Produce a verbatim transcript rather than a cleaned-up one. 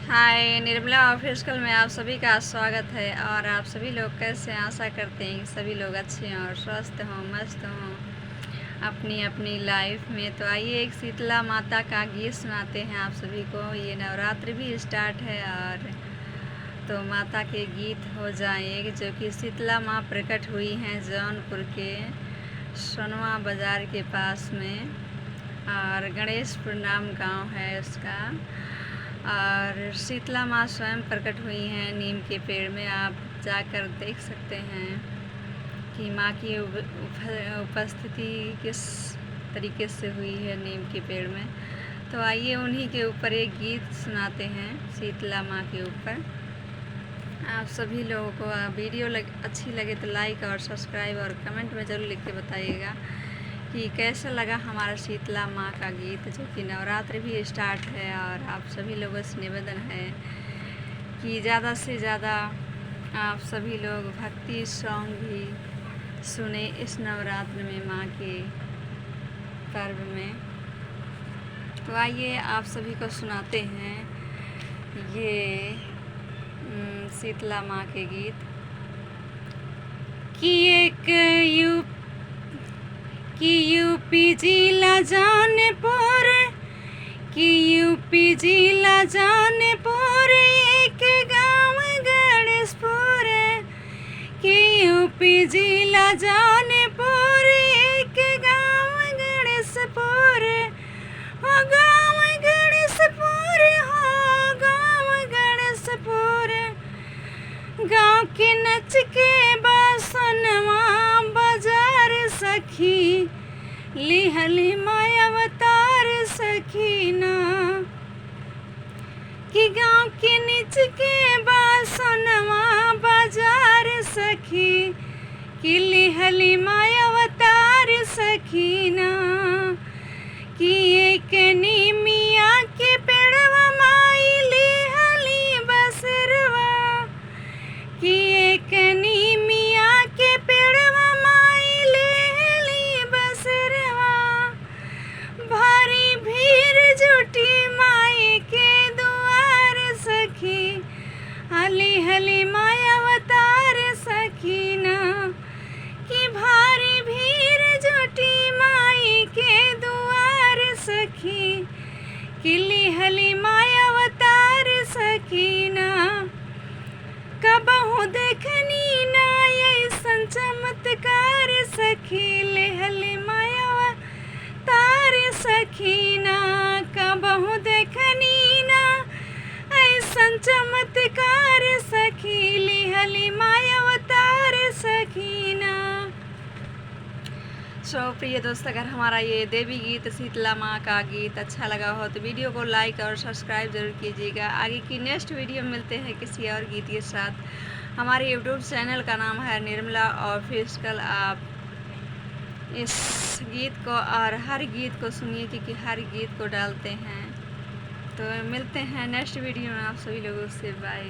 हाय, निर्मला ऑफिशियल में आप सभी का स्वागत है। और आप सभी लोग कैसे हैं? आशा करते हैं कि सभी लोग अच्छे हों और स्वस्थ हों, मस्त हों अपनी अपनी लाइफ में। तो आइए, एक शीतला माता का गीत सुनाते हैं आप सभी को। ये नवरात्रि भी स्टार्ट है और तो माता के गीत हो जाएं, जो कि शीतला माँ प्रकट हुई हैं जौनपुर के सोनवा बाजार के पास में, और गणेशपुर नाम गांव है उसका। और शीतला माँ स्वयं प्रकट हुई हैं नीम के पेड़ में, आप जाकर देख सकते हैं कि माँ की उप-, उप-, उपस्थिति किस तरीके से हुई है नीम के पेड़ में। तो आइए, उन्हीं के ऊपर एक गीत सुनाते हैं, शीतला माँ के ऊपर। आप सभी लोगों को, आ, वीडियो लग-, अच्छी लगे तो लाइक और सब्सक्राइब और कमेंट में ज़रूर लिख के बताइएगा कि कैसा लगा हमारा शीतला माँ का गीत, जो कि नवरात्रि भी स्टार्ट है। और आप सभी लोगों से निवेदन है कि ज़्यादा से ज़्यादा आप सभी लोग भक्ति सॉन्ग भी सुने इस नवरात्र में माँ के पर्व में। तो आइए, आप सभी को सुनाते हैं ये, उम, शीतला माँ के गीत। कि एक यू-, कि यूपी जिला जौनपुर, कि यूपी जिला जौनपुर, एक गाँव गणेशपुर, कि यूपी जिला जौनपुर, एक गाँव गणेशपुर, हो गाँव गणेशपुर, हो गाँव गणेशपुर। गाँव के नच के बा सोनवा बाजार सखी, लिहली माँ अवतार सखी ना। कि गाँव के नीच के बा सोनवा बाजार सखी, कि लिहली माँ अवतार सखी ना। कि एक नीमिया के पेड़वा माई लिहली बसेरवा, कि एक नीमिया के पेड़वा माई लिहली बसेरवा। भारी भीड़ जुटी माई के दुआर सखी, हली हली माँ अवतार सखी ना। कि भारी भीड़ जुटी माई के दुआर सखी, कि लिहली माँ अवतार सखी ना। कबहु देखनी ना ऐसन चमत्कार सखी, लिहली माँ अवतार सखी ना। कबहु देखनी ना ऐसन चमत्कार सखी, लिहली माँ अवतार सखी ना। So प्रिय दोस्त, अगर हमारा ये देवी गीत शीतला माँ का गीत अच्छा लगा हो तो वीडियो को लाइक और सब्सक्राइब जरूर कीजिएगा। आगे की नेक्स्ट वीडियो में मिलते हैं किसी और गीत के साथ। हमारे यूट्यूब चैनल का नाम है निर्मला ऑफिशियल। आप इस गीत को और हर गीत को सुनिए, क्योंकि हर गीत को डालते हैं। तो मिलते हैं नेक्स्ट वीडियो में आप सभी लोगों से। बाय।